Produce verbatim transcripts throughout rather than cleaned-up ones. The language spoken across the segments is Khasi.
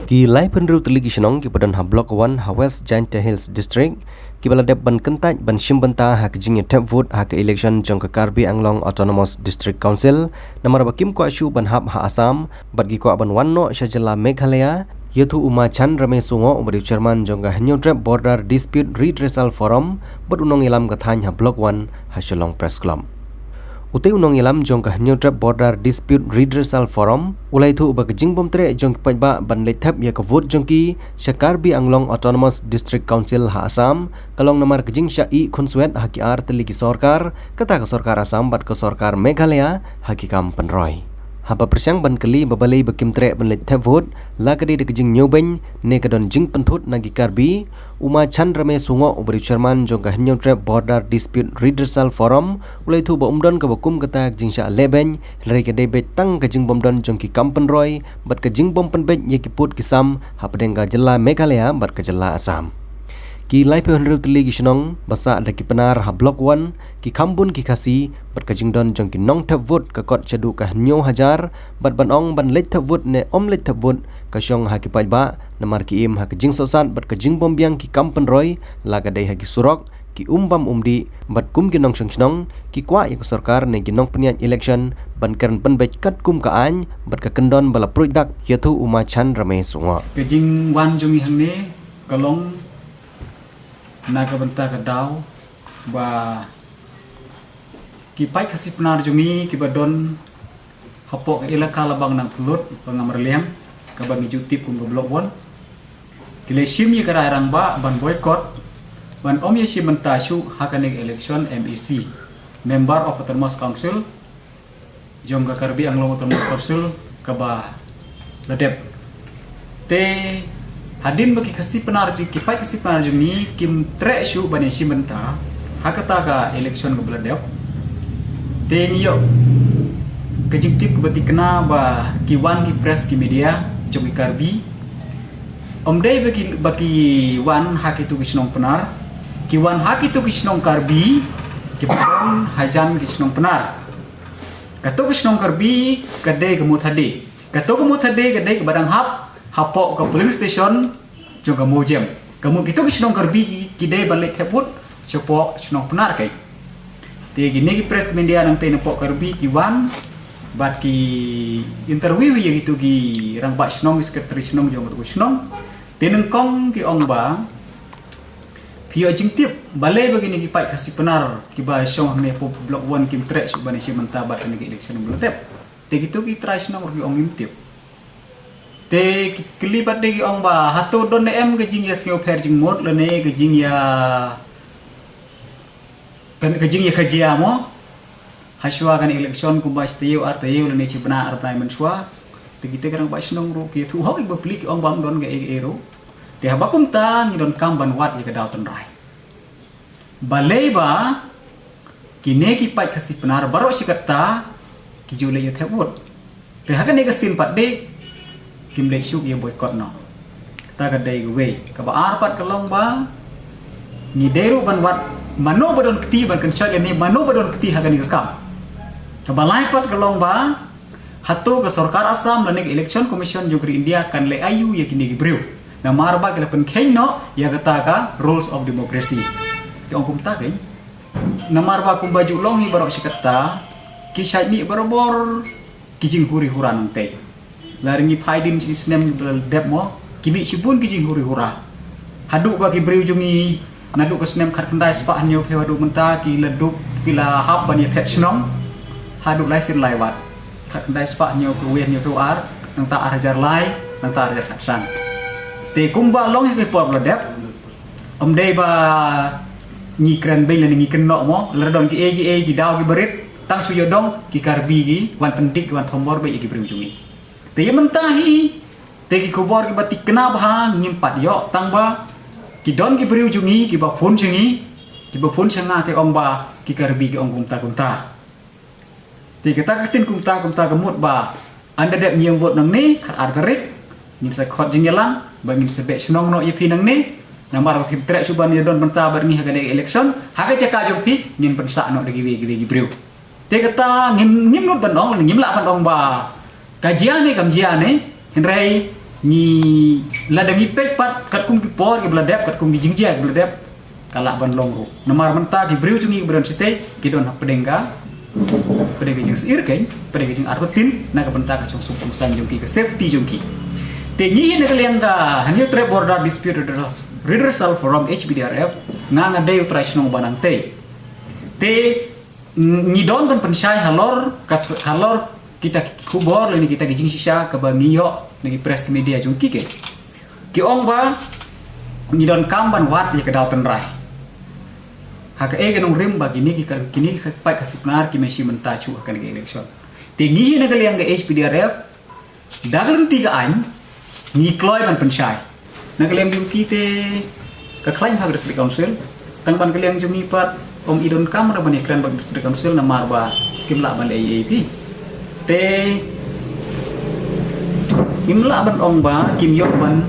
Ki laiphew hynriew tylli ki shnong kiba don ha Block One ha West Jaintia Hills District kiba la dep ban kyntait ban shim bynta ha ka jingïathep vote ha ka election jong ka Karbi Anglong Autonomous District Council namar ba kim kwah shuh ban hap ha Assam bad ki kwah ban wan noh sha jylla Meghalaya, ïathuh u Ma Chan Rame Sungoh uba dei u chairman jong ka Hynñiewtrep Border Dispute Redressal Forum bad u nongïalam ka thaiñ ha Block One ha Shillong Press Club. Utei u nongïalam jong ka Hynñiewtrep Border Dispute Redressal Forum u la ïathuh ba ka jingbymtreh jong ki paidbah ban leit thep ïa ka vote jong ki sha Karbi Anglong Autonomous District Council ha Assam ka long namar ka jingshah ïeh khunswet ha ki ar tylli ki sorkar, kata ka sorkar Assam bad ka sorkar Meghalaya ha ki kam pynroi. Haba pyrshang ban kylli ba balei ba kim treh ban leit thep vote, la ka dei da ka jingñiewbeiñ ne ka don jingpynthut na ki Karbi, u Ma Chan Rame Sungoh uba dei u chairman jong ka Hynñiewtrep Border Dispute Redressal Forum u la ïathuh ba ym don kaba kum kata ka jingshah lehbeiñ, hynrei ka dei beit tang ka jingbymdon jong ki kam pynroi bad ka jingbym pynbeit ïa ki pud ki sam hapdeng ka jylla Meghalaya bad ka jylla Assam. Ki laiphew hynriew tylli ki shnong ba sah da ki Pnar ha Block One ki kham bun ki Khasi bad ka jingdon jong ki nongthep vote ka kot shaduh ka hynñiew hajar bad ban ong ban leit thep vote ne ym leit thep vote ka shong ha ki paidbah namar ki im ha ka jingsohsat bad ka jingbymbiang ki kam pynroi, la ka dei ha ki surok, ki um bam um dih bad kum ki nongshong shnong ki kwah ïa ka sorkar ne ki nongpynïaid election ban kren pynbeit katkum ka aiñ bad ka kyndon ba la pruid dak, ïathuh u Ma Chan Rame Sungoh. Ka jingwan jong ngi hangne ka long na ka bynta ka daw ba ki paid Khasi Pnar jong ngi kiba don hapoh ka elaka Labang Nangphyllut, Pangam Raliang, kaba ngi ju tip kum ka Block One, ki la shim ïa ka rai rangbah ban boycott, ban ym ïa shim bynta shuh ha kane ka election M A C, Member of Autonomous Council, jong ka Karbi Anglong Autonomous Council kaba la dep. Te hadien ba ki Khasi Pnar jong, ki paid Khasi Pnar jong ngi kim treh shuh ban ïa shim bynta ha kata ka election kaba la dep, te ngi ïoh ka jingtip kaba thikna ba ki wan ki press ki media jong ki Karbi. Ym dei ba ki, ba ki wan ha kito ki shnong Pnar, ki wan ha kito ki shnong Karbi kiba don hajan ki shnong Pnar. Kato ka shnong Karbi ka dei ka Mutthade. Kato ka Mutthade ka dei kaba dang hap hapoh ka polling station jong ka Mawjem. Ka mut kito ki shnong Karbi ki, ki dei ban leit thep vote shapoh shnong Pnar keiñ. Te kine ki press ki media nangtei napoh Karbi ki wan bad ki interview ïa kito ki rangbah shnong, ki secretary shnong jong kato ka shnong. Te nyngkong ki ong ba phi ïoh jingtip balei ba kine ki paid Khasi Pnar kiba shong hangne hapoh Block One kim treh shuh ban ïa shim bynta bad kane ka election ba la dep. Te kito ki trai shnong ruh ki ong ngim tip. Te ki kylli pat de ki ong ba hato don ne em ka jingïasngewpher jingmut lane ka jingïa, ka, ka jingïakajia mo. Hashwa kane election kumba shi taïew ar taïew lane shi bnai ar bnai mynshuwa. Te kita ki rangbah shnong ruh ki ïathuh hok ïa ki bapli, ki ong ba ym don kaei kaei ruh. Te haba kumta ngi donkam ban wad ïa ka daw tynrai. Balei ba kine ki paid Khasi Pnar baroh shi katta ki ju leit ïa thep vote. Te ha kane ka sien pat de kim leit shuh ïa boycott noh. Kata ka dei kawei. Kaba ar pat ka long ba ngi dei ruh ban wad mano ba don kti ban kynshoh ïa ne mano ba don kti ha kane ka kam. Kaba lai pat ka long ba hato ka sorkar Assam lane ka Election Commission jong ka ri India kan leh aiu ïa kine ki briew. Namar ba ki la pynkheiñ noh ïa kata ka rules of democracy. Ki ong kumta keiñ. Namar ba kumba ju long hi baroh shi katta ki shait mih barabor ki jinghuri hura nangtei. Lada ngi phai dien shi snem ba la dep mo ki mih shibun ki jinghuri hura. Haduh ba ki briew jong ngi naduh ka snem khatkhyndai spah hynñiewphew haduh mynta ki la dup, ki la hap ban ïa phet shnong haduh lai sien lai wat. Khatkhyndai spah hynñiewphew wei hynñiewphew ar, nangta ar hajar lai, nangta ar hajar khatsan. Te kumba long ïa ki por ba la dep, ym dei ba ngi kren beiñ lane ngi kynnoh mo, lada don kiei kiei ki daw kiba rit, tang shu ïoh dong ki Karbi ki wan pyndik, ki wan thombor beit ïa ki briew jong ngi. Te ïa mynta hi te ki khubor kiba thikna bha ngim pat ïoh, tang ba ki don ki briew jong ngi kiba phone sha ngi, kiba phone sha nga ki ong ba ki Karbi ki ong kumta kumta. Te kata ka ktien kumta kumta ka mut ba ynda dep ngim vote nangne khatar tarik ngin sa khot jingïalang ba ngin sa beh shnong noh ïa phi nangne, namar ba phim treh shuh ban ïa don bynta bad ngi ha kane ka election, ha ka jaka jong phi ngin pynsah noh da kiwei kiwei ki briew. Te kata ngim, ngim nud ban ong, ngim lah ban ong ba ka jia ne kam jia ne, hynrei Ngi lada ngi peit pat katkum ki por kiba la dep, katkum ki jingjia kiba la dep, ka lah ban long ruh. Namar mynta ki briew jong ngi kiba don shatei ki don ha pdeng ka, pdeng ka jingsyier kein, pdeng ka jingartatien na ka bynta ka jingsuk jingsan jong ki, ka safety jong ki. Te ngi na ka liang ka Hynñiewtrep Border Dispute Redressal, Redressal Forum, H B D R F, nga nga dei u trai shnong ba nangtei. Te ngi don ban pynshai halor ka, halor kita ki khubor lane kita ki jingshisha kaba ngi ïoh na ki press media jong ki kein. Ki ong ba ngi donkam ban wad ïa ka daw tynrai. Ha kaei ka nongrim ba kine ki ka, kine ki paid ka Sipnar ki mih shi mynta shuh ha kane ka election. Te ngi na ka liang ka H B D R F, da ka lynti ka aiñ, ngi kloi ban pynshai. Na ka liang jong ki te ka khlaiñ ha ka District Council, tang ban ka liang jong ngi pat, ym i donkam ruh ban ïakren bad District Council namar ba kim lah ban leh ei ei phi. Te ngim lah ban ong ba kim ïoh ban,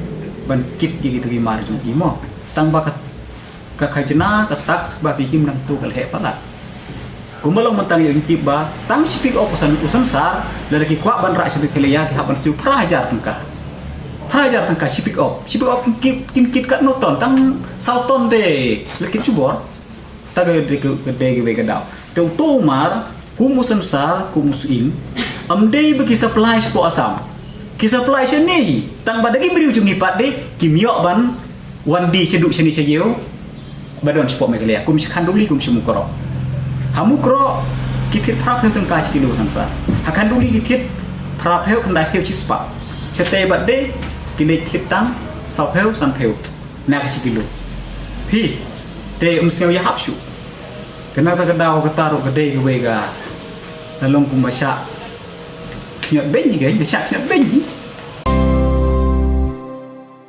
ban kit ïa kito ki mar jong ki mo. Tang ba ka, ka khajna, ka tax ba ki him nangto ka la heh palat. Kumba long mynta ngi tip ba tang shi pick up u san, u sansar, lada ki kwah ban rah sha Meghalaya ki hap ban siew phra hajar tyngka. Phra hajar tyngka shi pick up. Shi pick up kin kit, kin kit katno ton, tang saw ton te la kit shibor. Ta ka dei ka, ka dei kawei ka daw. Te uto u mar, kum u sansar, kum u sying, ym dei ba ki supply shapoh Assam. Ki supply shane hi, tang ba da ki briew jong ngi pat de kim ïoh ban wan die shaduh shane shaïew ba don shapoh Meghalaya, kum sha Khanduli, kum sha Mukroh. Ha Mukroh ki thied phraphew tyngka shi kilo sansar. Ha Khanduli ki thied phraphew, khyndaiphew, shispah. Shatei pat de ki leit thied tang sawphew, sanphew na ka shi kilo. Phi, te ym sngew ïahap shuh. Kane kata ka daw kata ruh ka dei kawei ka, la long kumba shah khñiot beiñ hi, ka shah khñiot beiñ hi.